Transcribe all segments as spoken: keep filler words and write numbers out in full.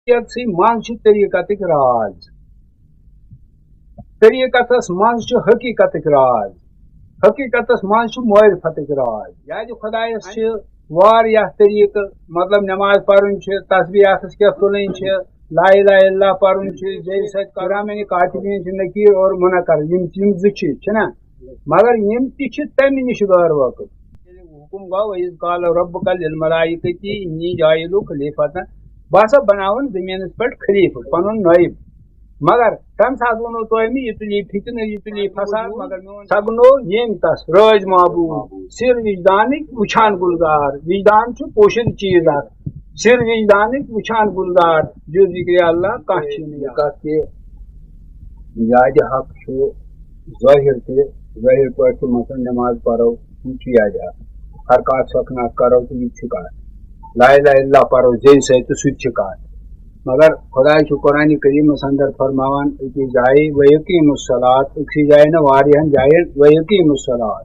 شریعتسٕے منٛز چھُ طریٖقتٕکۍ راز۔ طریٖقتس منٛز چھُ حقیٖقتٕکۍ راز۔ حقیٖقتس منٛز چھُ معرفتٕکۍ راز۔ یادِ خۄدایس چھِ واریاہ طریٖقہٕ، مطلب، نماز پرٕنۍ چھِ، تسبیح اَتھس کٮ۪تھ تُلٕنۍ چھِ، لا الہ الا اللہ پرُن چھُ، جے سید کرامن کاتبین چھِ نکیر اور منکر، یِم، یِم زٕ چھِ، چھِنا؟ مگر یِم تہِ چھِ تمہِ نِش غٲر وٲقف۔ حکم گوٚو، "وَإِذْ قَالَ رَبُّكَ لِلْمَلَائِكَةِ إِنِّي جَاعِلٌ خَلِيفَةً"، بہٕ ہسا بناوَن زٔمیٖنَس پٮ۪ٹھ خلیفہٕ، پنُن نٲیِب۔ مگر تَمہِ ساتہٕ ووٚنوُ تۄہہِ مےٚ، یہِ تُلہِ فِتنہٕ، یہِ تُلہِ فساد، مگر میون سگنو ییٚمۍ تَس رٲج محبوٗب، سِر وِجدانٕکۍ وٕچھان گُلزار۔ وِجدان چھُ پوشِد چیٖز اکھ، سِر وِجدانٕکۍ وٕچھان گُلزار، جُز ذِکرِ اللہ کانٛہہ چھُنہٕ یہِ یاد۔ کَتھ کہِ یادِ حق چھُ ظٲہِر تہِ، ظٲہِر پٲٹھۍ تہِ، مثلاً، نٮ۪ماز پَرو، یہِ چھُ یادِ حق۔ حرکات سۄکھنات کَرو تہٕ یہِ تہِ چھُ کَتھ۔ لا الہ الا اللہ پَرو زیٚوِ سۭتۍ تہٕ سُہ تہِ چھُ کَتھ۔ مگر خۄداے چھُ قرآنِ کریٖمَس اندر فرماوان أکِس جایہِ، "وَيُقِيمُوا الصَّلَاةَ"، أکسٕے جایہِ نہٕ، واریاہَن جایَن، "وَيُقِيمُوا الصَّلَاةَ"،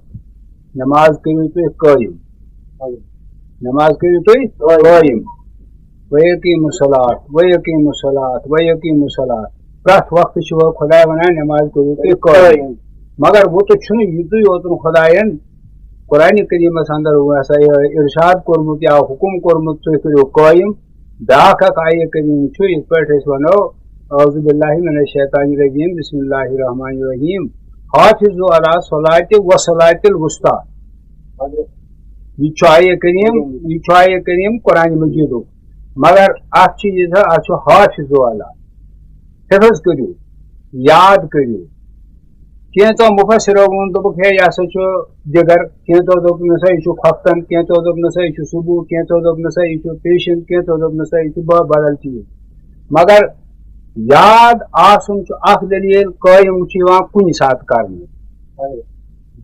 نٮ۪ماز کٔرِو تُہۍ قٲیِم۔ نٮ۪ماز کٔرِو تُہۍ قٲیِم۔ "وَيُقِيمُوا الصَّلَاةَ، وَيُقِيمُوا الصَّلَاةَ، وَيُقِيمُوا الصَّلَاةَ"۔ پرٛٮ۪تھ وقتہٕ چھُ وۄنۍ خۄداے وَنان، "نٮ۪ماز کٔرِو تُہۍ قٲیِم۔" مگر وۄنۍ تہِ چھُنہٕ یِتُے یوت نہٕ خۄدایَن قرآنِ کریٖمَس اندر وۄنۍ ہسا یہِ ارشاد کوٚرمُت یا حُکُم کوٚرمُت، "تُہۍ کٔرِو قٲیِم۔" بیٛاکھ اکھ آیہِ کریٖم چھُ، یِتھ پٲٹھۍ أسۍ وَنو، "اعوذ باللہ من الشیطان الرجیم، بسم اللہ الرحمن الرحیم، حافظوا علی الصلاۃ والصلاۃ الوسطیٰ۔" یہِ چھُ آیہِ کریٖم، یہِ چھُ آیہِ کریٖم قرآنِ مجیٖدُک۔ مگر اَتھ چھُ یہِ زِ اَتھ چھُ حافظوا علی، حفظ کٔرِو، یاد کٔرِو۔ کینٛژو مُفسِرو ووٚن، دوٚپُکھ، "ہے، یہِ ہسا چھُ دِگر"، کینٛژو دوٚپ، "نہ سا، یہِ چھُ کھۄفتن"، کینٛژو دوٚپ، "نہ سا، یہِ چھُ سُبوٗ"، کینٛژو دوٚپ، "نہ سا، یہِ چھُ پیشن"، کینٛژو دوٚپ، "نہ سا، یہِ چھُ ب-، بدل چیٖز"۔ مگر یاد آسُن چھُ اکھ دٔلیٖل، قٲیِم چھُ یِوان کُنہِ ساتہٕ کرنہٕ۔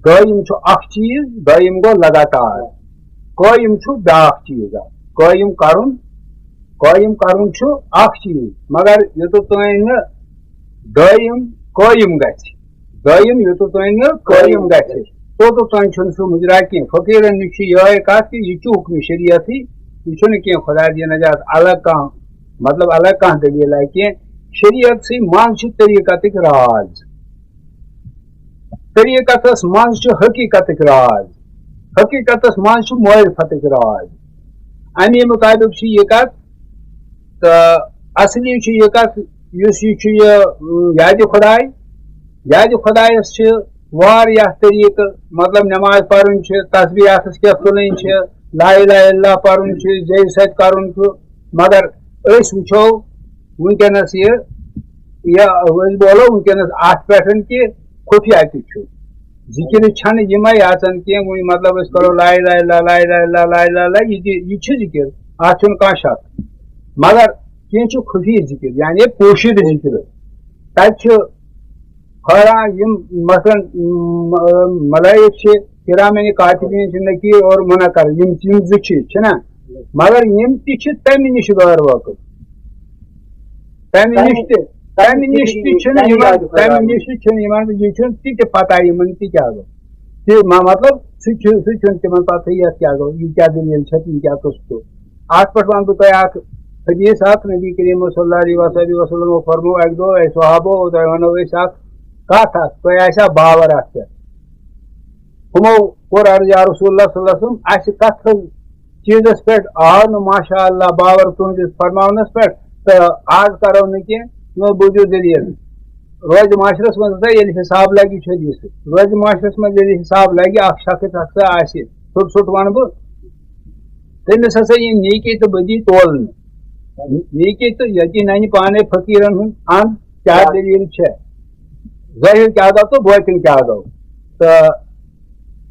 دٲیِم چھُ اکھ چیٖز، دٲیِم گوٚو لگاتار۔ قٲیِم چھُ بیٛاکھ چیٖز اکھ۔ قٲیِم کرُن، قٲیِم کرُن چھُ اکھ چیٖز، مگر یوٚتَتھ تام نہٕ دٲیِم قٲیِم گژھِ، دٲیِم یوٚتَتھ تام نہٕ قٲیِم گژھِ، توٚتَتھ تام چھُنہٕ سُہ مُجرا کینٛہہ۔ فقیٖرَن نِش چھِ یِہوٚے کَتھ کہِ یہِ چھُ حُکمِ شریعتٕے، یہِ چھُنہٕ کینٛہہ خۄداے دِیَن نجات الگ کانٛہہ، مطلب، الگ کانٛہہ دٔلیٖلہ کینٛہہ۔ شریعتسٕے منٛز چھِ طریٖقتٕکۍ راز۔ طریٖقتس منٛز چھُ حقیٖقتٕکۍ راز، حقیٖقتس منٛز چھُ معرفتٕکۍ راز۔ اَمی مُطابِق چھُ یہِ کَتھ، تہٕ اَصلی چھُ یہِ کَتھ، یُس یہِ چھُ یہِ، اۭں، یادِ خۄداے، یادِ خۄدایَس چھِ واریاہ طریٖقہٕ، مطلب، نٮ۪ماز پَرٕنۍ چھِ، تسبیح اَتھَس کٮ۪تھ تُلٕنۍ چھِ، لا الہ الا اللہ پَرُن چھُ، زیٚوِ سۭتۍ کَرُن چھُ، مگر أسۍ وٕچھو وٕنکیٚنَس یہِ، یہِ أسۍ بولو وٕنکیٚنَس اَتھ پٮ۪ٹھ کہِ خُفیہ تہِ چھُ۔ ذِکِر چھَنہٕ یِمَے آسان کینٛہہ، وۄنۍ مطلب أسۍ کَرو لا الہ الا اللہ، لا الہ الا اللہ، لا الہ الا اللہ، یہِ تہِ، یہِ چھُ ذِکِر، اَتھ چھُنہٕ کانٛہہ شک۔ مگر کینٛہہ چھُ خُفی ذِکِر، یعنی پوشیدٕ ذِکِر۔ تَتہِ چھُ حٲران یِم، مثلاً، م-، ملائک چھِ، کرامن کاتبین چھِ، نکیر اور منکر، یِم، یِم زٕ چھِ، چھِنا؟ مگر یِم تہِ چھِ تَمہِ نِش غٲر وٲقف۔ تَمہِ نِش تہِ، تَمہِ نِش تہِ چھُنہٕ یِمن، تَمہِ نِش تہِ چھُنہٕ یِمن، یہِ چھُنہٕ تہِ تہِ پتہ یِمن تہِ کیٛاہ گوٚو۔ تہِ ما-، مطلب، سُہ چھُ، سُہ چھُنہٕ تِمن پتہٕ یَتھ کیٛاہ گوٚو، یہِ کیٛاہ دٔلیٖل چھےٚ، یہِ کیٛاہ قٕصہٕ چھُ۔ اَتھ پٮ۪ٹھ وَنہٕ بہٕ تۄہہِ اَکھ حدیٖث اَکھ، نبی کریم صلی اللہ علیہ وسلم فرموو اَکہِ دۄہ، اے صحابو، تۄہہِ وَنو أسۍ اَکھ کَتھ اَکھ، تۄہہِ آسہِ ہا باور اَتھ پٮ۪ٹھ۔ ہُمو کوٚر عرض، یا رسول اللہ صلی اللہ علیہ وسلم، اَسہِ کَتھ چیٖزَس پٮ۪ٹھ آو نہٕ ماشاء اللہ باور تُہٕنٛدِس فرماونَس پٮ۪ٹھ، تہٕ آز کَرو نہٕ کینٛہہ، یِمو بوٗزِو دٔلیٖل۔ روزِ معاشرَس منٛز ہسا ییٚلہِ حِساب لَگہِ، یہِ چھُ حدیٖث، روزِ معاشرَس منٛز ییٚلہِ حِساب لَگہِ، اَکھ شخص ہسا آسہِ، ژھوٚٹ ژھوٚٹ وَنہٕ بہٕ، تٔمِس ہسا یِن نیکی تہٕ بدی تولنہٕ۔ نیکی تہٕ ییٚتی نَنہِ پانَے فقیٖرَن ہُنٛد اَنٛد کیٛاہ دٔلیٖل چھےٚ، ظٲہِر کیٛاہ گوٚو تہٕ بٲطِن کیٛاہ گوٚو۔ تہٕ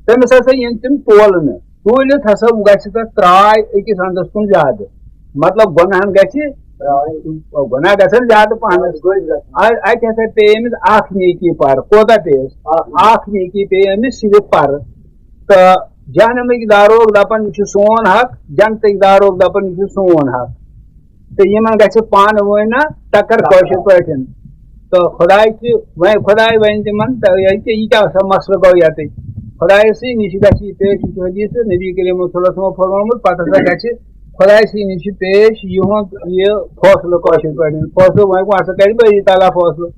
تٔمِس ہسا یِن تِم تولنہٕ۔ تُلِتھ ہسا گژھِ تَتھ ترٛاے أکِس اَنٛدَس کُن زیادٕ۔ مطلب، گۄناہَن گژھِ، گۄناہ گژھن زیادٕ پَہَن۔ اَ-، اَتہِ ہسا پیٚیہِ أمِس اَکھ نیکی پَر۔ کوتاہ پیٚیَس؟ اَکھ۔ اَکھ نیکی پیٚیہِ أمِس صرف پَر۔ تہٕ جہنمٕکۍ داروغ دَپَن، "یہِ چھُ سون حق"، جنتٕکۍ داروغ دَپَن، "یہِ چھُ سون حق"۔ تہٕ یِمَن گژھِ پانہٕ ؤنۍ نہ ٹَکَر کٲشِر پٲٹھۍ۔ تہٕ خۄداے چھِ، وۄنۍ خۄداے وَنہِ تِمَن، تہٕ یہِ کیٛاہ، یہِ کیٛاہ سا مسلہٕ گوٚو یَتٕے؟ خۄدایَسٕے نِش گژھِ یہِ پیش، یہِ چھُ حدیٖث تہٕ نبی کریم صلی اللہ علیہ وسلمو فرمومُت، پَتہٕ ہسا گژھِ خۄداے سٕے نِش چھِ پیش یِہُنٛد یہِ فٲصلہٕ کٲشِر پٲٹھۍ، فٲصلہٕ وۄنۍ کۄس سا کَرِ بٲری تعالیٰ فٲصلہٕ؟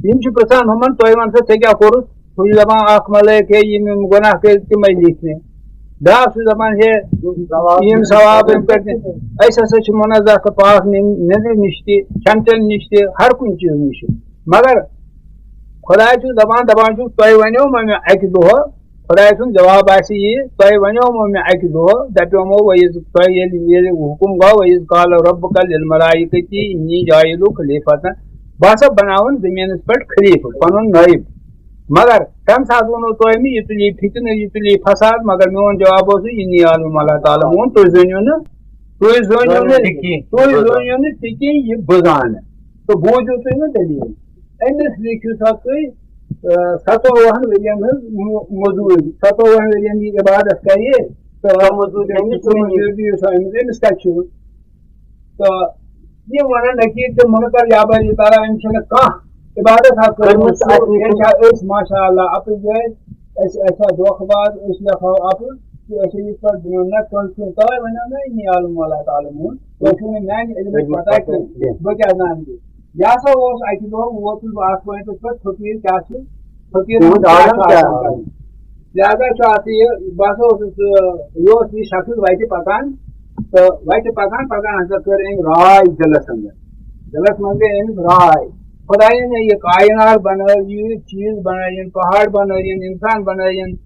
یِم چھِ پرٛژھان ہُمَن، تُہۍ وَن سا، ژےٚ کیٛاہ کوٚرُتھ؟ ہُہ چھُ دَپان، اَکھ مَلٲیِک ہے، یِم یِم گۄناہ کٔرۍ، تِمَے لیکھنہِ۔ بیٛاکھ چھُ دَپان، ہے، یِم ثواب أمۍ کٔرۍ نہٕ۔ أسۍ ہسا چھِ منزہ تہٕ پاک نِن-، نیٚنٛدرِ نِش تہِ، کھٮ۪ن چٮ۪ن نِش تہِ، ہر کُنہِ چیٖز نِش۔ مگر خۄداے چھُ دَپان، دَپان چھُ، تۄہہِ وَنیومو مےٚ اَکہِ دۄہ، خۄداے سُنٛد جواب آسہِ یہِ، تۄہہِ وَنیومو مےٚ اَکہِ دۄہ، دَپیومو، وۄنۍ ییٚلہِ تۄہہِ ییٚلہِ، ییٚلہِ حُکُم گوٚو، وَإِذْ قَالَ رَبُّكَ لِلْمَلَائِكَةِ إِنِّي جَاعِلٌ خَلِيفَةً، بہٕ ہسا بَناوَن زٔمیٖنَس پٮ۪ٹھ خلیٖفہٕ، پَنُن نٲیِب۔ مگر تَمہِ ساتہٕ ووٚنوُ تۄہہِ مےٚ، یہِ تُلی فِتنہٕ، یہِ تُلی فساد، مگر میون جواب اوس، إِنِّي عَلِيمٌ وَلَا تَعْلَمُونَ، تُہۍ زٲنِو نہٕ، تُہۍ زٲنِو نہٕ، تُہۍ زٲنِو نہٕ تہِ کِہیٖنۍ، یہِ بہٕ زانہٕ۔ تہٕ بوٗزِو تُہۍ وۄنۍ دٔلیٖل۔ أمِس لیکھِو سا تُہۍ، آ، سَتووُہَن ؤرِیَن ہٕنٛز مو-، موٚزوٗرۍ، سَتووُہَن ؤرِیَن یہِ عبادت کَرِ، تہٕ موٚزوٗرۍ أمِس، موٚزوٗرۍ دِیِو سا أمِس، أمِس کَتہِ چھُ؟ تہٕ یِم وَنان نقیٖر تہٕ مُنکر یا بٲری تعالیٰ، أمۍ چھِنہٕ کانٛہہ عبادت حق کٔرمٕژ۔ کٔرمٕژ اَسہِ نِش۔ أسۍ چھا أسۍ ماشاء اللہ اَپٕز گٔے، أسۍ، أسۍ چھا دھوکہٕ باز، أسۍ لیکھو اَپُز کہِ أسۍ چھِ یِتھ پٲٹھۍ برٛونٛہہ نہ کٲنٛسہِ ہُنٛد تَوَے وَنیو مےٚ، إِنِّي عَلِيمٌ وَلَا تَعْلَمُونَ، تۄہہِ چھُو نہٕ میٛانہِ علمٕچ علمٕچ پَتہ پَتہ کینٛہہ، کینٛہہ۔ بہٕ کیٛاہ زانہٕ یہِ؟ یہِ ہسا اوس اَکہِ دۄہ ووتُس بہٕ اَتھ پوینٹَس پٮ۪ٹھ، فقیٖر کیٛاہ چھُ؟ فقیٖر تِہُنٛد عالم کیٛاہ چھُ کیٛاہ؟ آسان؟ لہذا چھُ اَتھ یہِ، بہٕ ہسا اوسُس، آ، یہِ اوس یہِ شخص وَتہِ پَکان، تہٕ وَتہِ پَکان پَکان ہسا کٔر أمۍ راے دِلَس اَندَر۔ دِلَس منٛز گٔے أمِس راے، خۄدایَن یہِ کائنات بَنٲو، یہِ چیٖز بَنٲیِن، پہاڑ بَنٲیِن، اِنسان بَنٲیِن،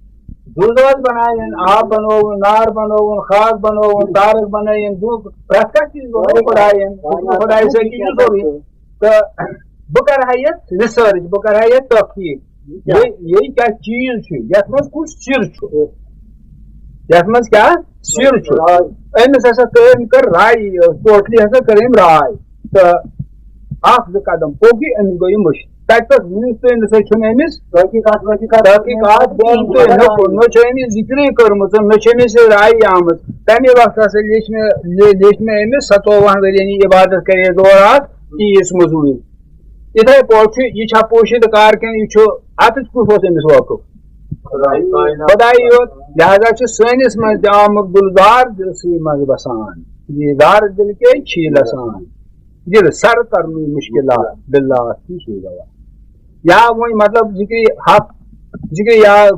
زُو زٲژ بَنٲیِن، آب بَنووُن، نار بَنووُن، خاک بَنووُن، تارَک بَنٲیِن، دُنیاہُک پرٛٮ۪تھ کانٛہہ چیٖز بَنوو خۄدایَن۔ خۄدایہِ سۭتۍ چھُ یہِ سورُے۔ تہٕ بہٕ کَرٕ ہا یَتھ research، بہٕ کَرٕ ہا یَتھ تحقیٖق۔ یہِ کیٛاہ؟ یہِ، یہِ کیٛاہ چیٖز چھُ؟ یَتھ منٛز کُس سِر چھُ؟ یَتھ منٛز کیٛاہ سِر چھُ؟ أمِس ہسا کٔر، أمۍ کٔر راے، totally ہسا کٔر أمۍ راے۔ تہٕ اَکھ زٕ قدم پوٚک یہِ، أمِس گوٚو یہِ مٔشِتھ۔ تَتہِ پٮ۪ٹھ وُنیُک تام نہ سا چھُنہٕ أمِس تحقیٖقات وغیٖرہ تحقیٖقات وغیٖرہ نہ کوٚر، نہ چھِ أمِس ذِکرٕے کٔرمٕژ، نہ چھِ أمِس یہِ راے آمٕژ۔ تَمے وقتہٕ ہسا لیٚچھ مےٚ، لے-، لیٚچھ مےٚ أمِس ستووُہَن ؤرِین یہِ عبادت کرے دورٕ اَتھ تیٖژ موٚزوٗرۍ۔ یِتھَے پٲٹھۍ چھُ، یہِ چھا پوشیدٕ کار کِنہٕ یہِ چھُ، اَتٮ۪تھ کُس اوس أمِس وٲقف؟ خۄداے کائنات۔ خۄداے یوت۔ لہذا چھُ سٲنِس منٛز تہِ آمُت گُلزار دِلسٕے منٛز بسان۔ یہِ زار دِل کے چھی لسان۔ دِل سر کرنُے مُشکِلات، باللہ تھی چھُ دوا۔ یا وۄنۍ مطلب ذِکرِ حق، ذِکرِ یا،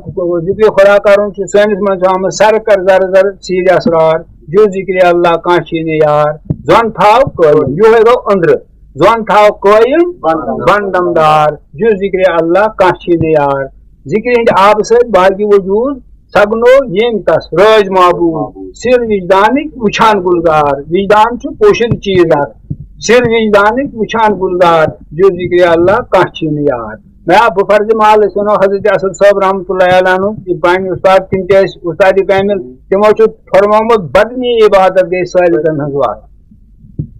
ذِکرِ خۄدا کرُن چھُ سٲنِس منٛز چھُ آمُت سر کر زر زر سیٖرِ اسرار، جو ذِکرِ اللہ کانٛہہ چھی نہٕ یار، زۄن تھاو قٲیِم، یِہوٚے گوٚو أنٛدرٕ۔ زۄن تھاو قٲیِم، بنٛدم۔ بنٛدم دار، جو ذِکرِ اللہ کانٛہہ چھی نہٕ یار۔ ذِکرِ ہِنٛدِ آبہٕ سۭتۍ باقی وجوٗد سگنو ییٚمۍ تس رٲج معبوٗد۔ سِر وِجدانٕکۍ وٕچھان گُلزار۔ وِجدان چھُ پوشِد چیٖز اکھ۔ سِر وِجدانٕکۍ وٕچھان گُلزار۔ جو ذِکرِ اللہ کانٛہہ چھی نہٕ یار۔ مےٚ آو بہٕ فرضِ محل، أسۍ وَنو حضرت اصغر صٲب رحمتہ اللہ علیہ عنہ، یہِ پنٕنۍ اُستاد، تِم تہِ ٲسۍ اُستادِ کامل، تِمو چھُ فرمومُت، بدنی عبادت گٔے سٲلِکن ہٕنٛز وَتھ۔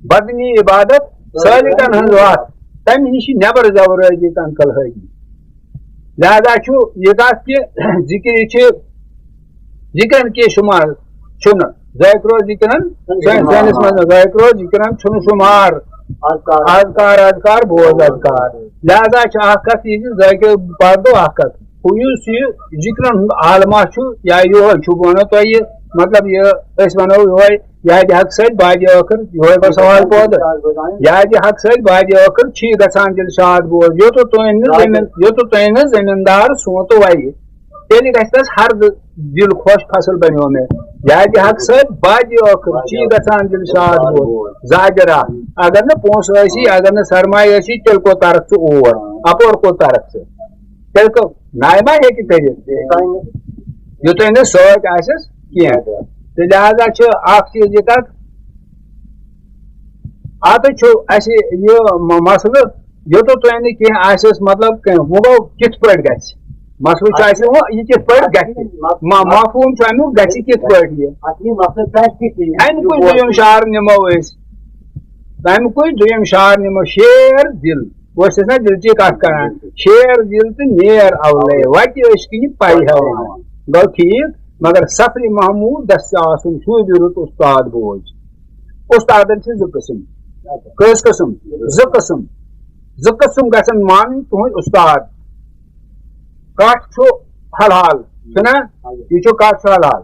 بدنی عبادت سٲلِکن ہٕنٛز وَتھ۔ تَمہِ نِش چھِ نٮ۪بر زٮ۪ورٲزی تنقل حٲجی۔ لہذا چھُ یہِ کَتھ کہِ ذِکِر چھِ، ذِکرن کے شُمار چھُنہٕ، ذٲکرو ذِکرن، سٲنِس، سٲنِس منٛز نہٕ، ذٲکرو ذِکرن چھُنہٕ شُمار۔ اذکار۔ اذکار، اذکار، بوز اذکار۔ لہذا چھِ اَکھ کَتھ یہِ زِ ذٲکر پَتہٕ گوٚو اَکھ کَتھ۔ ہُہ یُس یہِ ذِکرن ہُنٛد عالمہ چھُ، یا یِہوٚے چھُ، بہٕ وَنو تۄہہِ یہِ، مطلب، یہِ أسۍ وَنو یِہوٚے، یادِ حق سۭتۍ بادِ ٲخٕر، یِہوٚے گوٚو سوال پٲدٕ۔ یادِ حق سۭتۍ بادِ ٲخٕر چھی گژھان دِلشاد بوز، یوٚتَتھ تُہۍ نہٕ زٔمیٖن، یوٚتَتھ تُہۍ نہٕ زٔمیٖندار سونٛتہٕ وَیہِ، تیٚلہِ گژھِ تَس ہر دِل خۄش، فصل بَنیو مےٚ۔ یادِ حق سۭتۍ بادِ ٲخٕر چھی گژھان دِلشاد بوز۔ زاجرہ، اگر نہٕ پونٛسہٕ ٲسی، اگر نہٕ سرمایہِ ٲسی، تیٚلہِ کوٚت ترکھ ژٕ اور؟ اَپور کوٚت ترکھ ژٕ؟ تیٚلہِ کوٚت؟ نایہِ ما ہیٚکہِ کٔرِتھ؟ یوٚتام نہٕ سۭتۍ آسٮ۪س کینٛہہ۔ تہٕ لہذا چھُ اکھ چیٖز یہِ کتھ، اتھ چھُ اسہِ یہِ م-، مسلہٕ، یوٚتَتھ تۄہہِ نہٕ کینٛہہ آسٮ۪س، مطلب، کینٛہہ، وۄنۍ گوٚو کِتھ پٲٹھۍ گژھِ؟ مسلہٕ چھُ اسہِ وۄنۍ یہِ کِتھ پٲٹھۍ گژھِ؟ مہ-، مفہوم چھُ امیُک گژھِ کِتھ پٲٹھۍ یہِ؟ اصلی مسلہٕ چھُ اسہِ کِتھ پٲٹھۍ؟ امیُک کُس دوٚیُم شعر نِمو أسۍ؟ امیُک کُس دوٚیُم شعر نِمو؟ شیر دِل۔ بہٕ اوسُس نہ دِلچی کتھ کران، شیر دِل تہٕ نیر اولے، وتہِ ٲسۍ کِنہِ پَے ہٮ۪وان۔ گوٚو ٹھیٖک، مگر سفرِ محمود دستِ آسُن چھُ یہِ رُت اُستاد بوز۔ اُستادن چھِ زٕ قٕسم۔ کٔژ قٕسم؟ زٕ قٕسم۔ زٕ قٕسم گژھن مانٕنۍ تُہنٛدۍ اُستاد۔ کٹھ چھُ حلال، چھُنہ؟ یہِ چھُ کٹھ چھُ حلال۔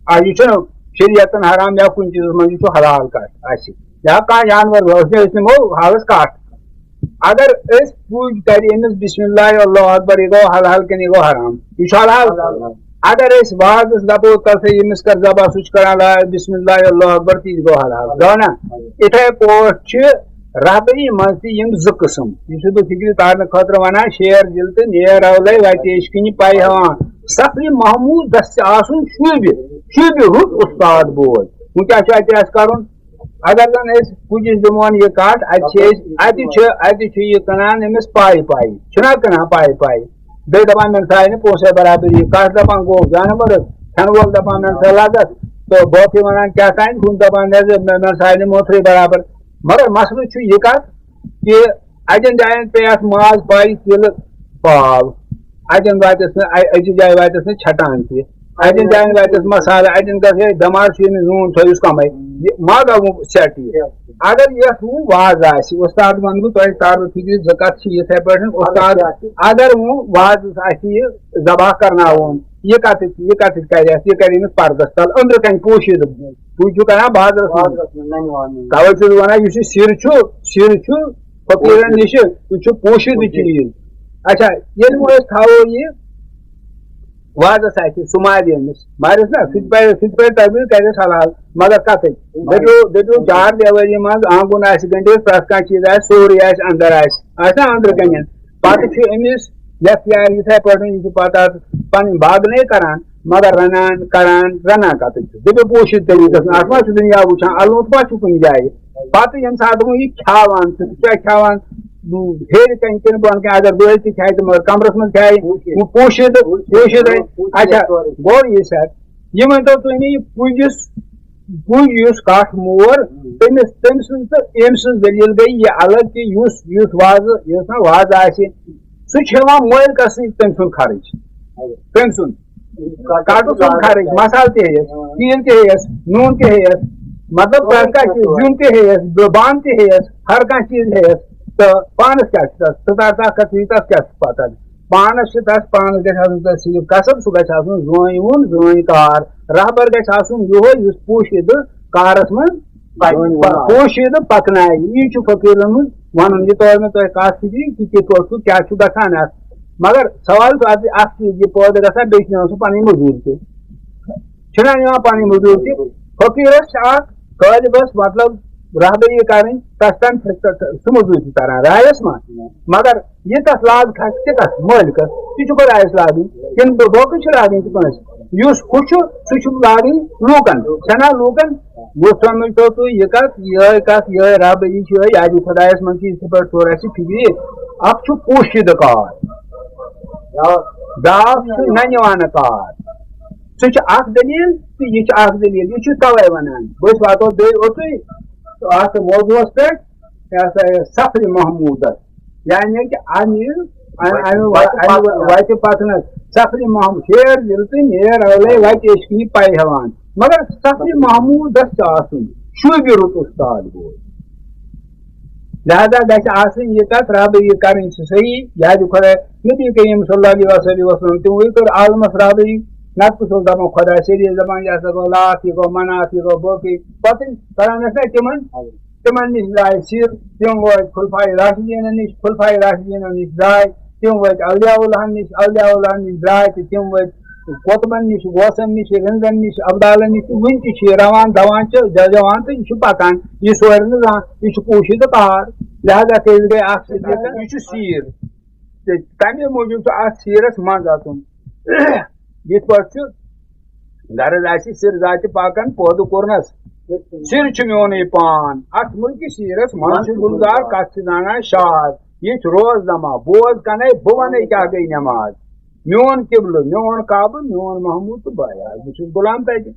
آ، یہِ چھُنہٕ شریعتن حرام یا کُنہِ چیٖزس منٛز، یہِ چھُ حلال کَٹھ اَسہِ۔ یا کانٛہہ جانور، أسۍ نِمو حالس کَٹھ۔ اگر أسۍ پوٗجۍ کرِ أمِس بسم اللہ اللہ اکبر، یہِ گوٚو حلال کِنہٕ یہِ گوٚو حرام؟ یہِ چھُ حلال۔ اگر أسۍ وازس دپو، تَلہٕ سا ییٚمِس کر ذبح، سُہ چھُ کران لا بسم اللہ اللہ اکبر، تہِ گوٚو حلال، گوٚو نا؟ یِتھے پٲٹھۍ چھِ رہبری منٛز تہِ یِم زٕ قٕسم، یہِ چھُس بہٕ فکرِ تارنہٕ خٲطرٕ ونان، شیر دِل تہٕ نیر اولے وتہِ عشقٕنہِ پے ہاوان۔ سفرِ محمودس تہِ آسُن شوٗبہِ، شوٗبہِ رُت اُستاد بوز۔ وۄنۍ کیٛاہ چھُ اتہِ اَسہِ کرُن؟ اگر زن أسۍ کُجِس دِمون یہِ کَٹھ، اتہِ چھِ أسۍ، اتہِ چھِ، اتہِ چھِ یہِ کٕنان أمِس پایہِ پایہِ، چھُنہ کٕنان پایہِ پایہِ؟ بیٚیہِ دَپان، مےٚ سا آیہِ نہٕ پونٛسَے برابر، یہِ کَٹھ دَپان گوٚو جانوَر، کھٮ۪نہٕ وول دَپان، مےٚ سا لَگَس، تہٕ باقٕے وَنان کیٛاہ تام، ہُم دَپان، مےٚ زِ-، مےٚ، مےٚ سا آیہِ نہٕ موترٕے برابر۔ مگر مسلہٕ چھُ یہِ کَتھ کہِ اَجَن جایَن پیٚیہِ اَتھ ماز پَے، تِلہٕ پاو، اَجَن واتٮ۪س نہٕ، اَ-، أکِس جایہِ واتٮ۪س نہٕ چھَٹان تہِ، اَجَن جایَن واتٮ۪س مصالہٕ، اَجَن گژھِ ہے بٮ۪مار چھُ، ییٚمِس نوٗن تھٲیِوس کَمٕے، یہِ ما گوٚو سیٹ یہِ؟ اگر یَتھ وۄنۍ وازٕ آسہِ، وۄستاد وَنہٕ بہٕ تۄہہِ، تارو فِکرِ زٕ کَتھ چھِ یِتھَے پٲٹھۍ، وۄستاد، اگر وۄنۍ وازَس آسہِ یہِ ذبح کَرناوُن، یہِ کَتٮ۪تھ، یہِ کَتٮ۪تھ کَرِ اَتھ، یہِ کَرِ أمِس پَردَس تَل، أنٛدرٕ کَنہِ پوٗشِتھ، سُے چھُ کَران بازرَس منٛز۔ تَوَے چھُس بہٕ وَنان، یُس یہِ سِر چھُ، سِر چھُ فقیٖرَن نِشہِ، یہِ چھُ پوٗشِتھ چیٖز۔ اچھا، ییٚلہِ وۄنۍ أسۍ تھاوو یہِ وازَس اَتھِ، سُہ مارِ أمِس، مارٮ۪س نا، سُہ تہِ پَرِ، سُہ تہِ پَرِ تَمہِ وِزِ کَرٮ۪س حلال، مگر کَتٕے؟ دٔپِو، دٔپِو، چار دیوٲری منٛز آنٛگُن آسہِ گٔنٛڈِتھ، پرٛٮ۪تھ کانٛہہ چیٖز آسہِ، سورُے آسہِ اَندَر آسہِ، آسہِ نا أنٛدرٕ کَنٮ۪ن؟ پَتہٕ چھُ أمِس یَتھ یا یِتھَے پٲٹھۍ، یہِ چھُ پَتہٕ اَتھ پَنٕنۍ باغنَے کَران، مگر رَنان، کَران، رَنان کَتٕے چھُ؟ دٔپِو، پوٗشِتھ طریٖقَس منٛز، اَتھ ما چھُ دُنیا وٕچھان، اَلوُنٛد ما چھُ کُنہِ جایہِ؟ پَتہٕ ییٚمہِ ساتہٕ وۄنۍ یہِ کھیٛاوان چھُ، ژےٚ کھیٛاوان، ہیٚرِ کَنہِ کِنہٕ بۄنہٕ کَنہِ، اگر دٲلۍ تہِ کھیٛاے تہٕ مگر کَمرَس منٛز کھیٛاے، پوٗشِتھ۔ وۄنۍ پوٗشِتھ، پوٗشِتھ، پوٗشِتھ اچھا، سورُے۔ گوٚو یہِ سَر، یہِ ؤنۍ تو تُہۍ مےٚ، یہِ پُجِس، پُج یُس کَٹھ مور، تٔمِس، تٔمۍ سٕنٛز تہٕ أمۍ سٕنٛز دٔلیٖل گٔے یہِ الگ کہِ یُس، یُس وازٕ، یُس نہ وازٕ آسہِ، سُہ چھُ ہٮ۪وان مٲلکَس سۭتۍ تٔمۍ سُنٛد خرٕچ، تٔمۍ سُنٛد۔ کَٹُک سُنٛد خرٕچ، مصالہٕ تہِ ہیٚیَس، تیٖل تہِ ہیٚیَس، نوٗن تہِ ہیٚیَس، مطلب پرٛٮ۪تھ کانٛہہ چیٖز، زیُن تہِ ہیٚیَس، بانہٕ تہِ ہیٚیَس، ہر کانٛہہ چیٖز ہیٚیَس۔ تہٕ پانَس کیٛاہ چھُ تَتھ؟ ژٕ تَر تَتھ کَتھ، ژٕ یہِ تَتھ کیٛاہ چھُ پَتہ؟ پانَس چھُ تَتھ، پانَس گژھِ آسُن تَتھ صرف کَسٕب، سُہ گژھِ آسُن زٲنۍ وُن، زٲنۍ کار۔ رہبر گژھِ آسُن یِہوٚے یُس پوشیدٕ کارَس منٛز پَکہِ۔ پوشیدٕ پَکنایہِ۔ یی چھُ فقیٖرَن ہُنٛد وَنُن۔ یہِ توٚر مےٚ تۄہہِ کَتھ فِکرِ کہِ کِتھ پٲٹھۍ چھُ، کیٛاہ چھُ گژھان اَتھ۔ مگر سوال چھُ اَتھ، اَکھ چیٖز یہِ پٲدٕ گژھان، بیٚیہِ چھُ نِوان سُہ پَنٕنۍ مٔزوٗرۍ تہِ۔ چھُنہ نِوان پَنٕنۍ مٔزوٗرۍ تہِ؟ فقیٖرَس چھِ اَکھ طٲلبَس مطلب رہبری کَرٕنۍ، تَس تام سُہ مٔزوٗرۍ تہِ تَران، رایَس ما؟ مگر یہِ تَتھ لاگ کھسہِ کہِ تَتھ مٲلکَس، یہِ چھُ خۄدایَس لاگٕنۍ، کِنہٕ بہٕ باقٕے چھِ لاگٕنۍ تہِ کٲنٛسہِ؟ یُس ہُہ چھُ، سُہ چھُ لاگٕنۍ لوٗکَن، چھَنا لوٗکَن؟ وۄتھ سَمجھ تو تُہۍ یہِ کَتھ، یِہوٚے کَتھ، یِہوٚے رہبری چھِ، یِہوٚے یادِ خۄدایَس منٛز چھِ یِتھ پٲٹھۍ تھوڑا سی فِکرِ، اَکھ چھُ پوشیٖدٕ کار، بیٛاکھ چھُ نَنہِ وانہٕ کار۔ سُہ چھُ اَکھ دٔلیٖل تہٕ یہِ چھُ اَکھ دٔلیٖل، یہِ چھُ تَوَے وَنان۔ بہٕ أسۍ واتو بیٚیہِ اوٚتُے اَتھ موضوعَس پٮ۪ٹھ، یہِ ہسا یہِ سفرِ محموٗدَس، یعنی کہِ اَمہِ، اَمہِ، اَمہِ وَ-، اَمہِ وَ-، وَتہِ پَکنَس سفرِ محموٗد، شیر دِل تہٕ نیر اولے وَتہِ عشقی پَے ہٮ۪وان۔ مگر سفرِ محموٗدَس چھُ آسُن شوٗبہِ رُت اُستاد بوے۔ لہذا گژھِ آسٕنۍ یہِ کَتھ، رَبہٕ یہِ کَرٕنۍ چھِ صحیح، یادِ خۄداے، نبی کریم صلی اللہ علیہ وسلم، تِموٕے کٔر عالمَس رَبٕے، نَتہٕ کُس اوس دَپان خۄداے سیٚدِ زبان، یہِ ہسا گوٚو لات، یہِ گوٚو منات، یہِ گوٚو باقٕے، پَتہٕ کران ٲسۍ نہ تِمَن، تِمَن نِش درٛاے سِر، تِم وٲتۍ خُلفائے راشدیٖنَن نِش، خُلفائے راشدیٖنَن نِش درٛاے، تِم وٲتۍ اولیاء اللہَن نِش، اولیاء اللہَن نِش درٛاے تہٕ تِم وٲتۍ قطبَن نِش، غوثَن نِش، رِنٛدَن نِش، ابدالَن نِش، تہٕ وٕنہِ تہِ چھِ یہِ رَوان دَوان چھِ جَجَوان تہٕ یہِ چھُ پَکان، یہِ سورِ نہٕ زانٛہہ، یہِ چھُ پوٗشِدٕ کار۔ لہذا تیٚلہِ گٔے اَکھ سِر، یہِ چھُ سیٖر۔ تہٕ تَمے موٗجوٗب چھُ اَتھ سیٖرَس منٛز اَژُن۔ یِتھ پٲٹھۍ چھُ غرض آسہِ سِر ذاتِ پاکَن پٲدٕ کوٚرنَس۔ سِر چھُ میونُے پان، اَتھ مُلکہِ سیٖرَس منٛز چھُ گُلزار، کَتھ چھِ زانان شاد۔ یہِ چھُ روزنما، بوز کَنے، بہٕ وَنے کیٛاہ گٔے نٮ۪ماز۔ میون قبلہٕ، میون کعبہٕ، میون محموٗد تہٕ بہٕ یار، بہٕ چھُس غلام تَتہِ۔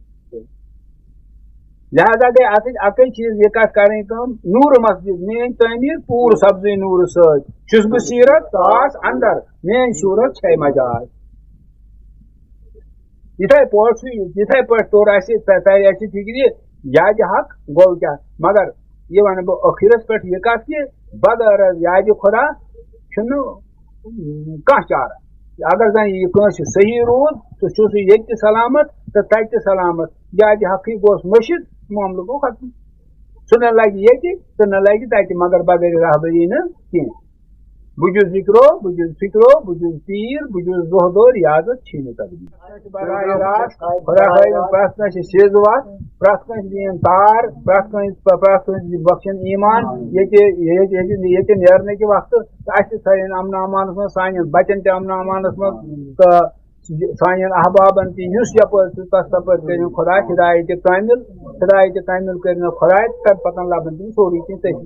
لہذا گٔے اَتھ سۭتۍ اَکٕے چیٖز یہِ کَتھ کَرٕنۍ کٲم، نوٗرٕ مسجد، میٲنۍ تعمیٖر پوٗرٕ سبزٕے نوٗرٕ سۭتۍ۔ چھُس بہٕ سیٖرت ژاس اَندر، میٲنۍ صوٗرت چھے مجاز۔ یِتھَے پٲٹھۍ چھُ، یِتھَے پٲٹھۍ توٚر اَسہِ، تَ-، تَرِ اَسہِ فِکرِ، یادِ حق گوٚو کیٛاہ؟ مگر یہِ وَنہٕ بہٕ ٲخرَس پٮ۪ٹھ یہِ کَتھ کہِ بغٲر یادِ خۄدا چھُنہٕ کانٛہہ چارہ۔ اگر زَن یہِ کٲنٛسہِ صحیح روٗد، تہٕ چھُ سُہ ییٚتہِ تہِ سلامت، تہٕ تَتہِ تہِ سلامت۔ جادِ حقٕے گوٚوس مٔشِتھ، معاملہٕ گوٚو ختم۔ سُہ نہ لگہِ ییٚتہِ تہٕ نہ لگہِ تَتہِ، مگر بغٲر رہبری نہٕ کینٛہہ۔ بہٕ چھُس ذِکرو، بہٕ چھُس فِکرو، بہٕ چھُس پیٖر، بہٕ چھُس زوہدو، ریاضت چھی نہٕ تقدیٖر۔ براہ راست خۄدا ہٲوِن پرٛٮ۪تھ کٲنٛسہِ سیٚز وَتھ، پرٛٮ۪تھ کٲنٛسہِ دِیِن تار، پرٛٮ۪تھ کٲنٛسہِ، پرٛٮ۪تھ کٲنٛسہِ بخشن ایمان۔ ییٚتہِ، ییٚتہِ، ییٚتہِ، ییٚتہِ نیرنہٕ کہِ وقتہٕ تہٕ اَسہِ تہِ تھٲیِن امن امانس منٛز، سانٮ۪ن بچن تہِ امن امانس منٛز تہٕ سانٮ۪ن احبابن تہِ، یُس یپٲرۍ چھُ تس تپٲرۍ کٔرِن خۄدا ہدایت کامل، ہدایت کامل کٔرِن خۄداے، تمہِ پتہٕ لبن تِم سورُے کینٛہہ تٔتھی۔